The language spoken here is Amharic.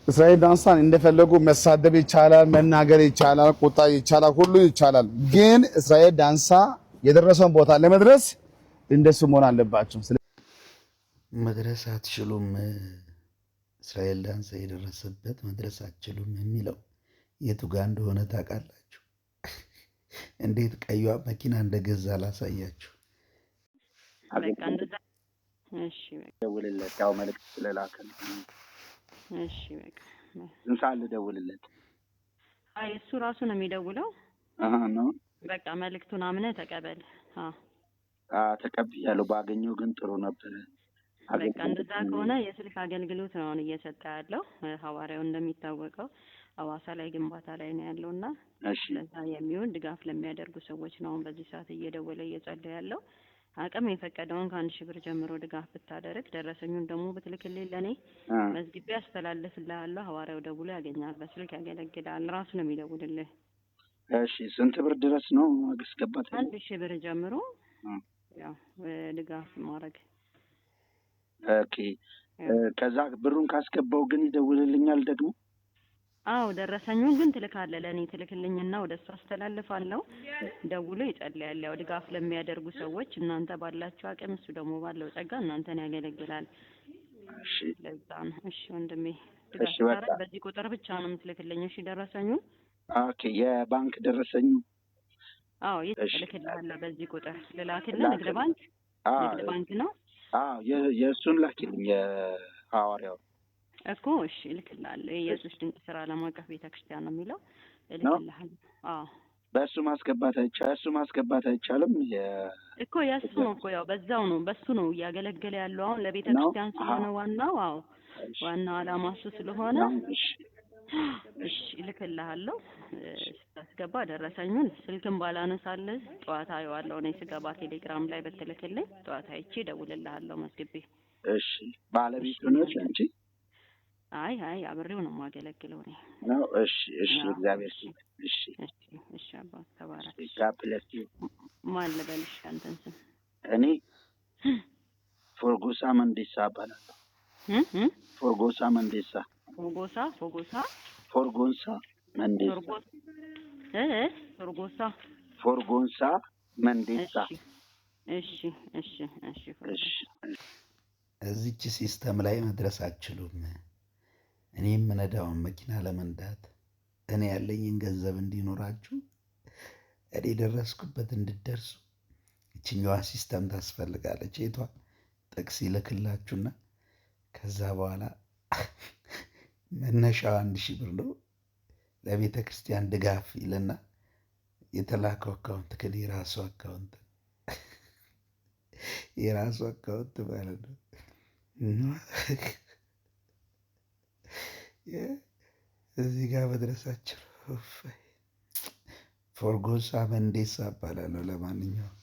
እስራኤል ዳንሳን እንደፈለጉ መሳደብ ይቻላል፣ መናገር ይቻላል፣ ቁጣ ይቻላል፣ ሁሉ ይቻላል። ግን እስራኤል ዳንሳ የደረሰውን ቦታ ለመድረስ እንደሱ መሆን አለባቸው። መድረስ አትችሉም፣ እስራኤል ዳንሳ የደረሰበት መድረስ አትችሉም የሚለው የቱ ጋር እንደሆነ ታውቃላችሁ? እንዴት ቀዩዋ መኪና እንደገዛ ላሳያችሁ። በቃ እንደዛ። እሺ በቃ። ደውልለት፣ ያው መልዕክት ስለላከልኝ። እሺ በቃ። ስንት ሰዓት ልደውልለት? አይ፣ እሱ ራሱ ነው የሚደውለው። አሀ ነው። በቃ መልእክቱን አምነህ ተቀበል። አዎ። ተቀብያለሁ። ባገኘው ግን ጥሩ ነበረ። በቃ እንደዛ ከሆነ የስልክ አገልግሎት ነው አሁን እየሰጠ ያለው። ሐዋርያው እንደሚታወቀው ሐዋሳ ላይ ግንባታ ላይ ነው ያለው እና ለዛ የሚሆን ድጋፍ ለሚያደርጉ ሰዎች ነው አሁን በዚህ ሰዓት እየደወለ እየጸለየ ያለው። አቅም የፈቀደውን ከ1,000 ብር ጀምሮ ድጋፍ ብታደርግ፣ ደረሰኙን ደግሞ ብትልክልኝ ለእኔ መዝግቤ አስተላልፍልሃለሁ። ሐዋርያው ደውሎ ያገኛል፣ በስልክ ያገለግላል። ራሱ ነው የሚደውልልህ። እሺ፣ ስንት ብር ድረስ ነው ማስገባት? 1,000 ብር ጀምሮ ያው ድጋፍ ማድረግ። Okay። ከዛ ብሩን ካስገባው ግን ይደውልልኛል ደግሞ? አዎ፣ ደረሰኙን ግን ትልካለህ፣ ለእኔ ትልክልኝና ወደ እሱ አስተላልፋለሁ። ደውሎ ይጸልያል። ያው ድጋፍ ለሚያደርጉ ሰዎች እናንተ ባላችሁ አቅም፣ እሱ ደግሞ ባለው ጸጋ እናንተን ያገለግላል። እሺ። ለዛ ነው። እሺ ወንድሜ፣ ድጋፍ እሺ በቃ። ስታደርግ በዚህ ቁጥር ብቻ ነው የምትልክልኝ። እሺ ደረሰኙን። Okay፣ የባንክ ደረሰኙ? አዎ። እሺ። እልክልሃለሁ። በዚህ ቁጥር ልላክልህ። ንግድ ባንክ፣ ንግድ ባንክ ነው። አዎ፣ የእሱን ላኪልኝ፣ የሐዋርያው። እኮ። እሺ እልክልሃለሁ። የኢየሱስ ድንቅ ስራ ዓለም አቀፍ ቤተክርስቲያን ነው የሚለው። እልክልሃለሁ። አዎ። በእሱ ማስገባት አይቻልም? እኮ የእሱ ነው እኮ፣ ያው በዛው ነው፣ በሱ ነው እያገለገለ ያለው አሁን ለቤተ ክርስቲያን ስለሆነ ዋናው፣ አዎ፣ ዋናው ዓላማ እሱ ስለሆነ። እሺ እልክልሃለሁ። ስታስገባ ደረሰኙን፣ ስልክን ባላነሳልህ ጠዋት አየዋለሁ። እኔ ስገባ ቴሌግራም ላይ ብትልክልኝ ጠዋት አይቼ እደውልልሃለሁ መዝግቤ። እሺ፣ ባለቤቱ ነሽ አንቺ? አይ አይ፣ አብሬው ነው የማገለግለው እኔ። ነው። እሺ፣ እግዚአብሔር። እሺ። እሺ እሺ፣ አባት ተባረክ። God bless you. ማን ልበልሽ አንተን ስም? እኔ ፎርጎሳ መንዴሳ እባላለሁ። ፎርጎሳ መንዴሳ። ፎጎሳ፣ ፎጎሳ? ፎርጎንሳ መንዴሳ። ፎርጎሳ። ፎርጎንሳ መንዴሳ። እሺ እሺ እሺ። እሺ። እዚች system ላይ መድረስ አትችሉም። እኔ የምነዳውን መኪና ለመንዳት፣ እኔ ያለኝን ገንዘብ እንዲኖራችሁ፣ እኔ የደረስኩበት እንድትደርሱ ይችኛዋ system ታስፈልጋለች። የቷ? ጥቅስ ይልክላችሁና ከዛ በኋላ መነሻው 1,000 ብር ነው። ለቤተ ክርስቲያን ድጋፍ ይልና የተላከው account ግን የራሱ account፣ የራሱ account ማለት ነው። እዚህ ጋር መድረሳቸው። ፎርጎሳ መንዴሳ እባላለሁ። ለማንኛውም